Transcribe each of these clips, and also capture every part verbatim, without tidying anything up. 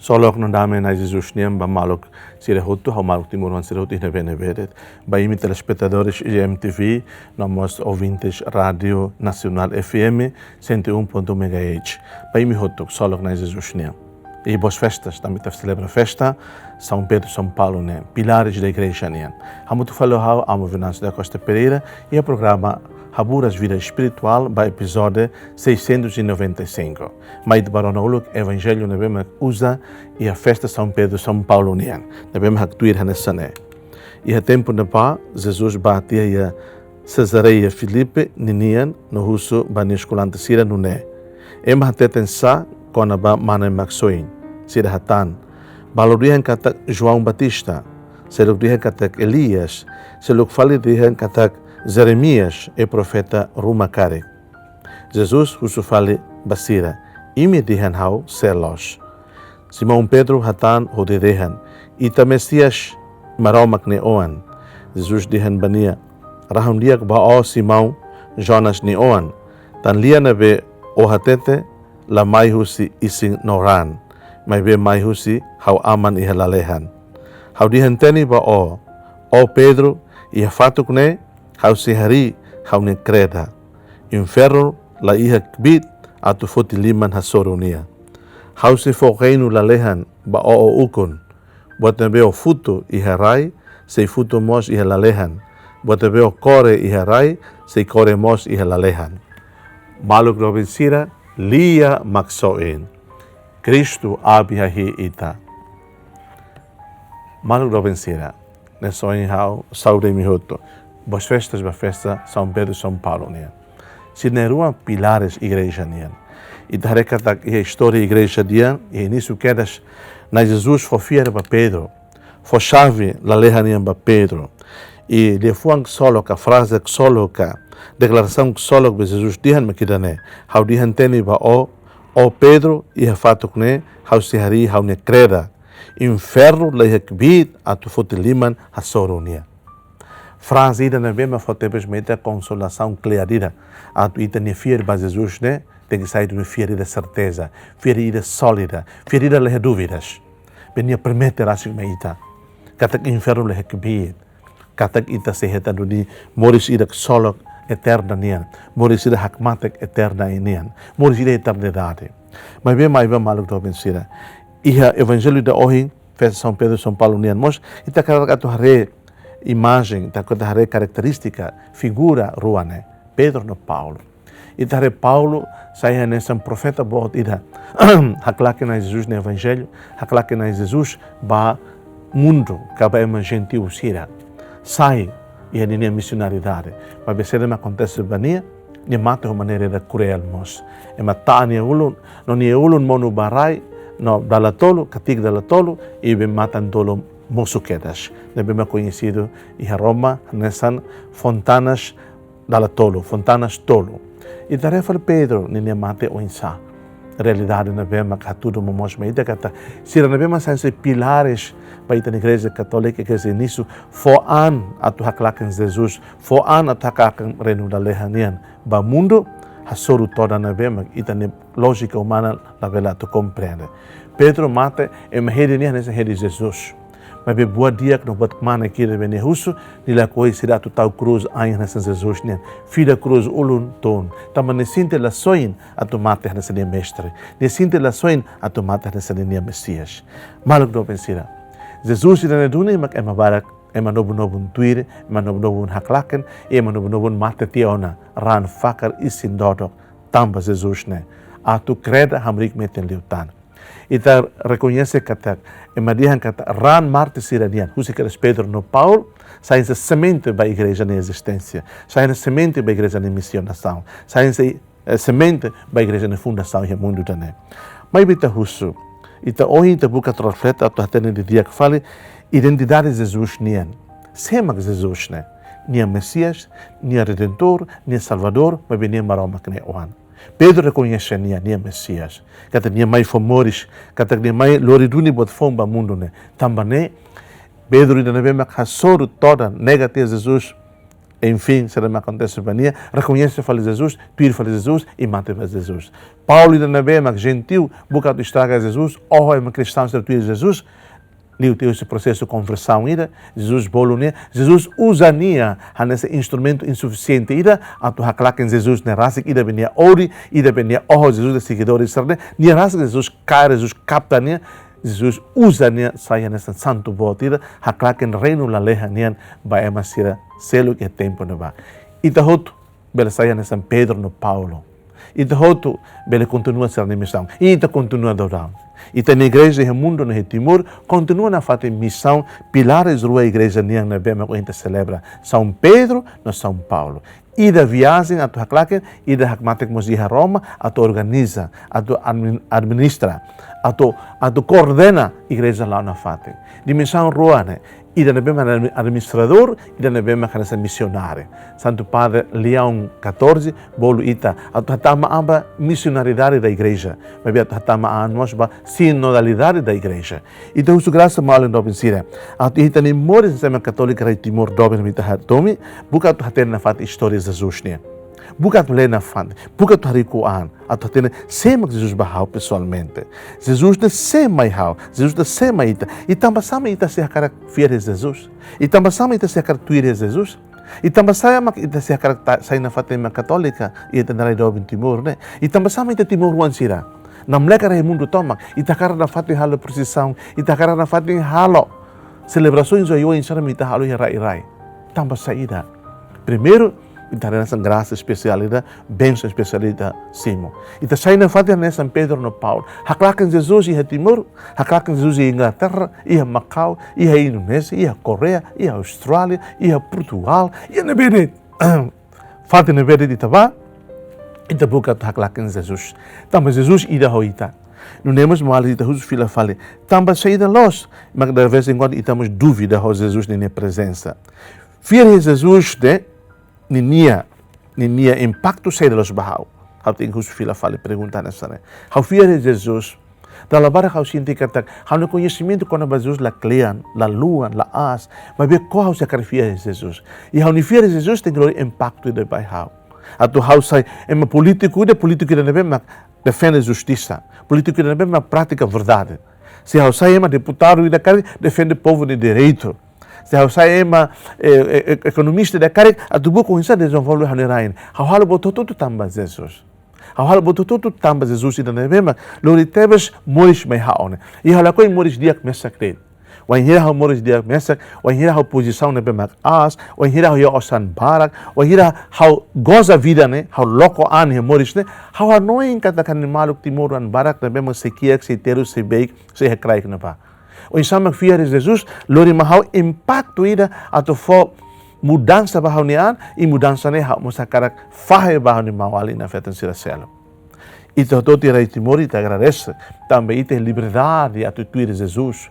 Ksolok no dame Na'i Jesus nian ba maluk sira hotu, ha'u maluk timoroan sira hotu iha ne'ebé-ne'ebé de'it. Ba imi telespetadores I G M T V, no mós ouvintes Rádio Nacional F M cento e um ponto um megahertz. Ba imi hotu, ksolok Na'i Jesus nian. I boas festas, tanba ita selebra festa São Pedro São Paulo nian, pilares da igreja nian. Hamutuk fali ho ha'u, Amo Venâncio da Costa Pereira, iha programa Haburas Vida Espiritual, ba epizódiu seiscentos e noventa e cinco. Mai ita bá rona uluk evanjellu ne'ebé mak uza iha festa São Pedro São Paulo nian, ne'ebé mak haktuir hanesan ne'e. Iha tempu ne'ebá, Jesus bá tiha iha Cesareia Filipe ninian no husu ba nia eskolante sira nune'e: Ema hateten sá kona-ba Mane Maksoin? Sira hatán: Balu dehan katak João Batista, seluk dehan katak Elias, seluk fali dehan katak Jeremias, eh profeta ruma karik. Jesus husu fali ba sira: Imi dehan ha'u sé loos? Simão Pedro hatán hodi dehan: Ita Mesias, Maromak nia Oan. Jesus dehan ba nia: Rahun-di'ak ba ó Simão, Jonas nia oan. Tan lia ne'ebé ó hatete, la mai husi isin no raan, maibé mai husi ha'u Aman iha lalehan. Ha'u dehan teni ba ó, ó Pedro, iha fatuk ne'e ha'u sei harii ha'u-nia kreda. Infernu la iha kbiit atu foti liman hasoru nia. Ha'u sei fó reinu lalehan ba ó ukun. Buat ne'ebé ó futu iha rai, sei futu mós iha lalehan. Buat ne'ebé ó kore iha rai, sei kore mós iha lalehan. Maluk doben sira, Lia Maksoin. Kristu aat iha ita. Maluk doben sira, ne'e soin ha'u saúde imi hotu. Boas festas ba festa São Pedro São Paulo nian. Sira-ne'e rua pilares igreja nian. Ita haree katak iha istória igreja nian, iha inísiu kedas, Na'i Jesus fó fiar ba Pedro, fó xave lalehan nian ba Pedro. I liafuan ksolok ka, fraze ksolok ka, deklarasaun ksolok be Jesus dehan mak ida-ne'e: Ha'u dehan teni ba ó, ó Pedro, iha fatuk ne'e ha'u sei harii ha'u-nia kreda. Infernu la iha kbiit atu foti liman hasoru nia. Fraze ida ne'ebé mak fó tebes mai ita konsolasaun kle'an ida. Atu ita-nia fiar ba Jesus ne'e tenke sai duni fiar ida serteza, fiar ida sólida, fiar ida la iha dúvidas. Be nia promete rasik mai ita katak infernu la iha kbiit, katak ita sei hetan duni moris ida ksolok eterna nian, moris ida hakmatek eterna nian, moris ida eternidade. Maibé, maibé maluk doben sira, iha evanjellu ida ohin, festa São Pedro São Paulo nian mós, ita hakarak atu haree imajen, ita hakarak atu haree karakterístika, figura rua ne'e, Pedro no Paulo. Ita haree Paulo sai hanesan profeta boot ida. Haklaken Na'i Jesus nia evanjellu, haklaken Na'i Jesus ba mundu, ka ba ema jentiu sira. Sai iha ninia misionariedade. Maibé saida mak akontese ba nia? Nia mate ho maneira ida kruél mós. Ema ta'a nia ulun, no nia ulun monu ba rai, no dala tolu, katik dala tolu, i be matan-tolu mosu kedas. Ne'ebé mak koñesidu iha Roma hanesan Fontanas dala tolu, Fontanas tolu. Ita haree fali Pedro ninia mate oinsá. Realidade ne'ebé mak hatudu momoos mai ita katak sira ne'ebé mak sai hanesan pilares ba ita-nia Igreja Katólika, Igreja inísiu, fó an atu haklaken Jesus, fó an atu haklaken reinu lalehan nian ba mundu, hasoru todan ne'ebé mak ita-nia lójika umana labele atu komprende. Pedro mate, ema hedi nia hanesan hedi Jesus. Maibé buat di'ak no buat kmanek ida be nia husu, nia lakohi sira atu tau krús ain hanesan Jesus nian. Fila krús ulun tun. Tanba nia sente la soin atu mate hanesan nia Mestre. Nia sente la soin atu mate hanesan nia Mesias. Maluk doben sira, Jesus ida-ne'e duni mak ema barak, ema nobun-nobun tuir, ema nobun-nobun haklaken, ema nobun-nobun mate tiha ona, raan, fakar, isin, dodok, tanba Jesus ne'e. Atu kreda hamriik metin liután. Ita rekoñese katak, ema dehan katak raan mártir sira-nian, husi kedas Pedro no Paulo, sai hanesan semente ba igreja nia ezisténsia, sai hanesan semente ba igreja nia misionasaun, sai hanesan, eh, semente ba igreja nia fundasaun iha mundu ida-ne'e. Maibé ita husu, ita ohin ita buka atu reflete atu hatene didi'ak fali identidade Jesus nian. Sé mak Jesus ne'e? Nia Mesias, nia Redentór, nia Salvadór, maibé nia Maromak nia Oan. Pedro rekoñese nia, nia Mesias. Katak nia mai fó moris, katak nia mai lori duni buat foun ba mundu ne'e. Tanba ne'e, Pedro ida ne'ebé mak hasoru todan, nega tiha Jesus, Enfin, saida mak akontese ba nia, rekoñese fali Jesus, tuir fali Jesus, i mate ba Jesus. Paulo ida ne'ebé mak jentiu, buka atu estraga Jesus, oho ema kristaun sira tuir Jesus, liu tiha husi prosesu konversaun ida, Jesus bolu nia, Jesus uza nia hanesan instrumentu insufisiente ida, atu haklaken Jesus ne'e rasik, ida be nia ori, ida be nia oho Jesus nia segidór sira-ne'e, nia rasik Jesus kaer, Jesus kapta nia, Jesus uza nia sai hanesan santu boot ida, haklaken reinu lalehan nian ba ema sira seluk iha tempu ne'ebá. Ita hotu bele sai hanesan Pedro no Paulo. Ita hotu bele kontinua sira-nia misaun. Ita kontinua daudaun. Ita-nia igreja iha mundu no iha Timor kontinua nafatin misaun pilares rua igreja nian ne'ebé mak ohin ita selebra. São Pedro no São Paulo. Ida viajen atu haklaken, ida hakmatek mós iha Roma atu organiza, atu admin-, administra, atu, atu koordena igreja la'o nafatin. Dimensaun rua ne'e, ida ne'ebé mak admi-, administradór, ida ne'ebé mak hanesan misionáriu. Santu Padre Leão catorze bolu ita atu hatama an ba misionariedade da igreja, maibé atu hatama an mós ba sinodalidade da igreja. Ita husu grasa, maluk doben sira, atu ita-nia moris hanesan ema katólika rai Timor doben mak ita hadomi, buka atu hatene nafatin istória Jesus nian. Buka atu lee nafatin, buka atu harii Koran, atu hatene sé mak Jesus ba ha'u pesoalmente. Jesus ne'e sé mai ha'u, Jesus ne'e sé mai ita. I tanbasá mak ita sei hakarak fiar iha Jesus? I tanbasá mak ita sei hakarak tuir iha Jesus? I tanbasá mak ita sei hakarak ta-, sai nafatin ema katólika iha ita-nia rai doben Timor ne'e? I tanbasá mak ita timoroan sira, namlek iha mundu tomak, ita hakarak nafatin halo prosisaun, ita hakarak nafatin halo selebrasoens oioin sira mak ita halo iha rai-rai? Tanba saida? Primeiru, ita haree hanesan grasa espesiál ida, bensaun espesiál ida simu. Ita sai nafatin hanesan Pedro no Paulo. Haklaken Jesus iha Timor, haklaken Jesus iha Inglaterra, iha Makau, iha Indonézia, iha Koreia, iha Austrália, iha Portugal, iha ne'ebé de'it. Fatin ne'ebé de'it ita bá, ita buka atu haklaken Jesus. Tanba Jesus ida ho ita. Nune'e mós maluk ita husu fila fali, tanba saida loos mak de vez em quando ita mós dúvida ho Jesus ninia prezensa? Fiar iha Jesus ne'e, ninia, ninia impaktu saida loos ba ha'u? Ha'u tenke husu fila fali pergunta hanesan ne'e. Ha'u fiar iha Jesus, dala barak ha'u sente katak ha'u-nia koñesimentu kona-ba Jesus la kle'an, la luan, la aas, maibé koko ha'u sei hakarak fiar iha Jesus. I ha'u-nia fiar iha Jesus tenke lori impaktu ida ba ha'u. Atu ha'u sai ema polítiku ida, polítiku ida ne'ebé mak defende justisa, polítiku ida ne'ebé mak pratika verdade. Se ha'u sai ema deputadu ida karik defende povu nia direitu. Se ha'u sai ema, eh, eh, eh, ekonomista ida karik atu buka oinsá dezenvolve ha'u-nia rain. Ha'u halo buat hotu-hotu tanba Jesus. Ha'u halo buat hotu-hotu tanba Jesus ida ne'ebé mak lori tebes moris mai ha'u ne'e. I ha'u lakohi moris di'ak mesak de'it. Wainhira ha'u moris di'ak mesak, wainhira ha'u pozisaun ne'ebé mak aas, wainhira ha'u iha osan barak, wainhira ha'u goza vida ne'e, ha'u loko an iha moris ne'e, ha'u hanoin katak ha'u-nia maluk timoroan barak ne'ebé mak sei kiak, sei terus, sei beik, sei iha kraik ne'ebá. Oinsá mak fiar iha Jesus lori mai ha'u impaktu ida atu fó mudansa ba ha'u-nia an, i mudansa ne'e ha'u mós hakarak fahe ba ha'u-nia maun-alin, nafatin sira seluk. Ita hotu iha rai Timor, ita agradese, tanba ita iha liberdade atu tuir Jesus.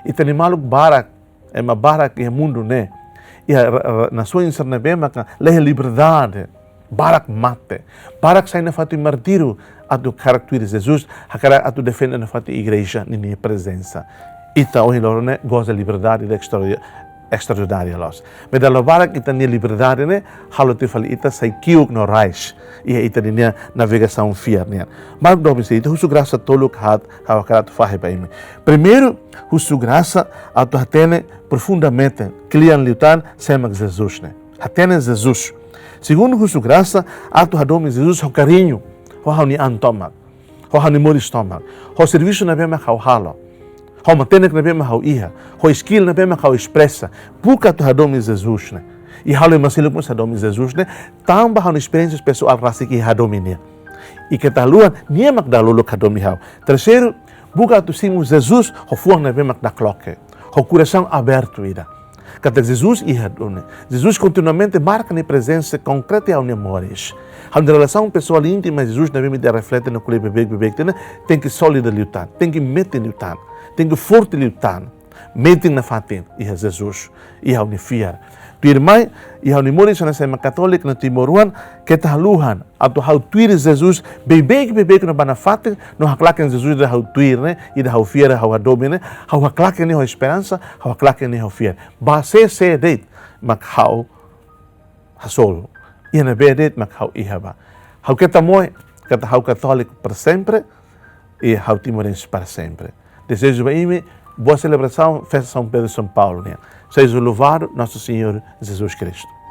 Ita-nia maluk barak, ema barak iha mundu ne'e, iha ra-, ra-, nasoens sira ne'ebé maka la iha liberdade, barak mate, barak sai nafatin martíriu atu hakarak tuir Jesus, hakarak atu defende nafatin igreja ninia prezensa. Ita ohin loron ne'e goza liberdade ida estra-, estraordinária loos. Maibé dala barak ita-nia liberdade ne'e halo tiha fali ita sai ki'ik no rais iha ita-nia navegasaun fiar nian. Maluk doben sira, ita husu grasa tolu haat ha'u hakarak atu fahe ba imi. Primeiru, husu grasa atu hatene profundamente, kle'an liután, sé mak Jesus ne'e. Hatene Jesus. Segundu, husu grasa atu hadomi Jesus ho kariñu, ho ha'u-nia an tomak, ho ha'u-nia moris tomak, ho servisu ne'ebé mak ha'u halo, ho matenek ne'ebé mak ha'u iha, ho skill ne'ebé mak ha'u espresa. Buka atu hadomi Jesus ne'e. I halo ema seluk mós hadomi Jesus ne'e, tanba ha'u-nia esperiénsia pesoál rasik iha hadomi nia. I keta haluha, nia mak dahuluk hadomi ha'u. Terseiru, buka atu simu Jesus ho fuan ne'ebé mak nakloke, ho korasaun abertu ida. Katak Jesus iha duni. Jesus kontinuamente marka nia prezensa konkreta iha ha'u-nia moris. Ha'u-nia relasaun pesoál íntima Jesus ne'ebé mak ita reflete no ko'alia beibeik-beibeik tiha ne'e, tenke sólida liután, tenke metin liután, tenke forte liután. Metin nafatin iha Jesus, iha ha'u-nia fiar. Tuirmai, iha ha'u-nia moris hanesan ema katólika no timoroan, keta haluha atu ha'u tuir Jesus, beibeik-beibeik no ba nafatin, no haklaken Jesus ida ha'u tuir ne'e, ida ha'u fiar, ha'u hadomi ne'e, ha'u haklaken nia ho esperansa, ha'u haklaken nia ho fiar. Ba sé-sé de'it mak ha'u hasoru. Iha ne'ebé de'it mak ha'u iha ba. Ha'u keta moe, keta ha'u katóliku para sempre, i ha'u timorense para sempre. Dezeju ba imi boa selebrasaun, festa São Pedro e São Paulo nian. Seja louvado Nosso Senhor Jesus Cristo.